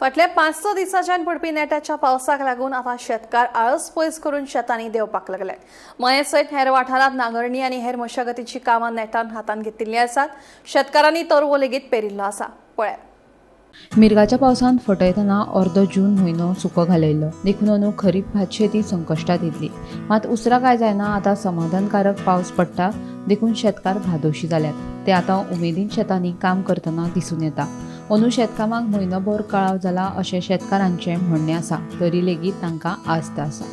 फाटल्या 5-6 दिसांच्यान पडपी नेटाच्या पावसाक लागून आतां शेतकार आळस पयस करून शेतांनी देंवपाक लागले. मये सयत हेर वाठारांत नांगरणी आनी हेर मशागतीची कामां नेटान हातांत घेतिल्लीं आसात. शेतकारांनी तरवो लेगीत पेरिल्लो आसा. पळयात. मिरगाच्या पावसान फटयतना अर्दो जून म्हयनो सुको घालयलो देखून अंदू खरीप भात शेती संकश्टात येतली. मात उसरां काय जायना आतां समाधानकारक पावस पडटा देखून शेतकार धादोशी जाल्यात. ते आतां उमेदीन शेतांनी काम करतना दिसून येता. अंदू शेतकामाक म्हयनोभर कळाव जाला अशें शेतकारांचें म्हणणें आसा, तरी लेगीत तांकां आस्त आसा.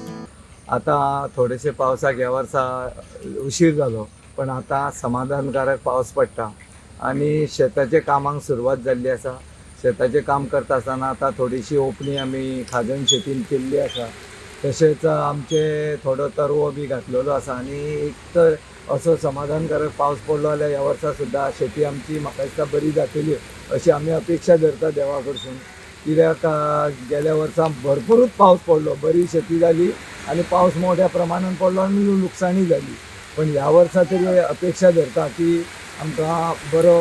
आतां थोडेशे पावसाक ह्या वर्सा उशीर जालो, पण आतां समाधानकारक पावस पडटा आनी शेताचे कामाक सुरवात जाल्ली आसा. शेताचें काम करता आसतना आतां थोडीशी ओपणी आमी खाजन शेतीन केल्ली आसा. तशेंच आमचे थोडो तरवो बी घातलेलो आसा आनी एक तर असो समाधानकारक पावस पडलो जाल्यार ह्या वर्सा सुद्दां शेती आमची म्हाका दिसता बरी जातली अशी आमी अपेक्षा धरता देवा कडसून. कित्याक गेल्या वर्सा भरपुरूच पावस पडलो, बरी शेती जाली आनी पावस मोठ्या प्रमाणान पडलो आनी लुकसाणी जाली. पण ह्या वर्सा तरी अपेक्षा धरता की आमकां बरो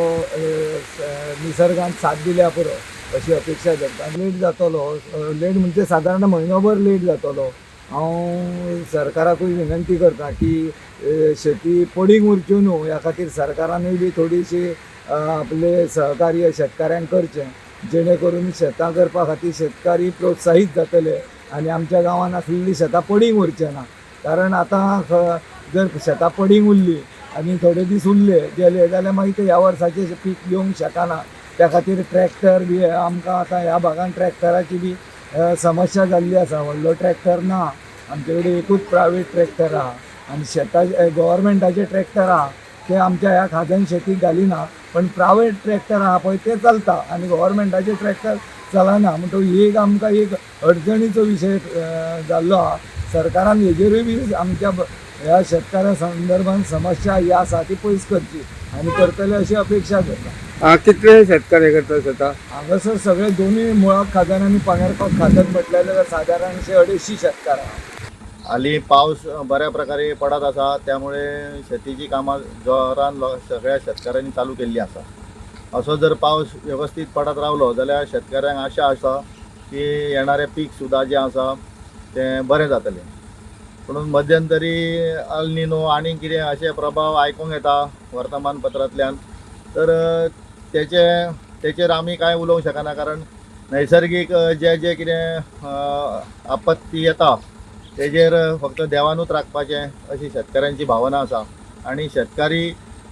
निसर्गान साथ दिल्या पुरो अशी अपेक्षा धरता. लेट जातलो, लेट म्हणजे सादारण म्हयनोभर लेट जातलो. हांव सरकाराकूय विनंती करता की शेती पडींग उरच्यो न्हू ह्या खातीर सरकारानूय बी थोडीशी आपले सहकार्य शेतकाऱ्यांक करचें, जेणे करून शेतां करपा खातीर शेतकारी प्रोत्साहीत जातले आनी आमच्या गांवांत आसलेलीं शेतां पडींग उरचें ना. कारण आतां जर शेतां पडींग उरलीं आनी थोडे दीस उरले गेले जाल्यार मागीर ते ह्या वर्साचें पीक येवंक शकना. त्या खातीर ट्रॅक्टर बी आमकां आतां ह्या भागान ट्रॅक्टराची बी समस्या जाल्ली आसा. व्हडलो ट्रॅक्टर ना आमचे कडेन, एकूच प्रायवेट ट्रॅक्टर आहा आनी शेतां गव्हर्मेंटाचे ट्रॅक्टर आहा ते आमच्या ह्या खाजन शेतीक घालिना, पण प्रायवेट ट्रॅक्टर आहा पळय ते चलता आनी गव्हर्मेंटाचे ट्रॅक्टर चलना. म्हणटकूच एक आमकां एक अडचणीचो विशय जाल्लो आहा. सरकारान हेजेरूय बी आमच्या ह्या शेतकाऱ्या संदर्भान समस्या ही आसा ती पयस करची आनी करतले अशी अपेक्षा करता. कितले शेतकार करता शेतां? हांगासर सगळे दोनूय मुळाक खाजन आनी पांगेरकोट खाजन म्हटल्यार जाल्यार सादारणशे 250 शेतकार आहा. हाली पावस बऱ्या प्रकारे पडत आसा, त्यामुळे शेतीची कामां जोरान सगळ्या शेतकारांनी चालू केल्ली आसा. असो जर पावस वेवस्थीत पडत रावलो जाल्यार शेतकाऱ्यांक आशा आसा की येणारें पीक सुद्दां जें आसा तें बरें जातलें. पूण मध्यंतरी अल निनो आनी कितें अशे प्रभाव आयकूंक येता वर्तमानपत्रांतल्यान, तर तेचेर आमी कांय उलोवंक शकना, कारण नैसर्गीक जे जे कितें आपत्ती येता तेजेर फक्त देवानूच राखपाचें अशी शेतकाऱ्यांची भावना आसा. आनी शेतकारी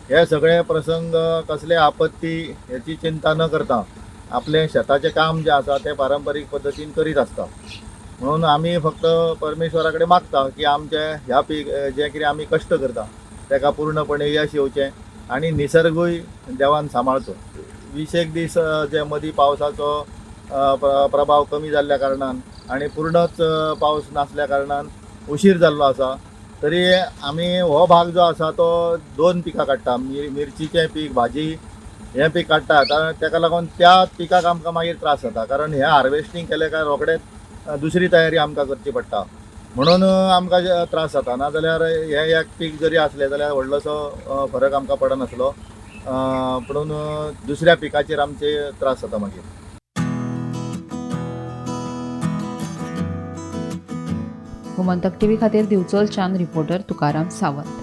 हे सगळे प्रसंग कसले आपत्ती हेची चिंता न करता आपलें शेताचें काम जें आसा तें पारंपारीक पद्दतीन करीत आसता. म्हणून आमी फक्त परमेश्वरा कडेन मागता की आमचें ह्या पीक जें कितें आमी कश्ट करता तेका पूर्णपणे यश येवचें आनी निसर्गूय देवान सांबाळचो. 20 दीस जे मदीं पावसाचो प्रभाव कमी जाल्ल्या कारणान आनी पूर्णच पावस नासल्या कारणान उशीर जाल्लो आसा, तरी आमी हो भाग जो आसा तो 2 पिकां काडटा, मिरचीचें पीक, भाजी हें पीक काडटा. तेका लागून त्या पिकाक आमकां मागीर त्रास जाता, कारण हें हार्वेस्टींग केलें काय रोखडेंच दुसरी तयारी आमकां करची पडटा, म्हणून आमकां त्रास जाता. नाजाल्यार हें एक पीक जरी आसलें जाल्यार व्हडलोसो फरक आमकां पडनासलो, पूण दुसऱ्या पिकाचेर आमचे त्रास जाता मागीर. गोमंतक टीव्ही खातीर दिवचलच्यान रिपोर्टर तुकाराम सावंत.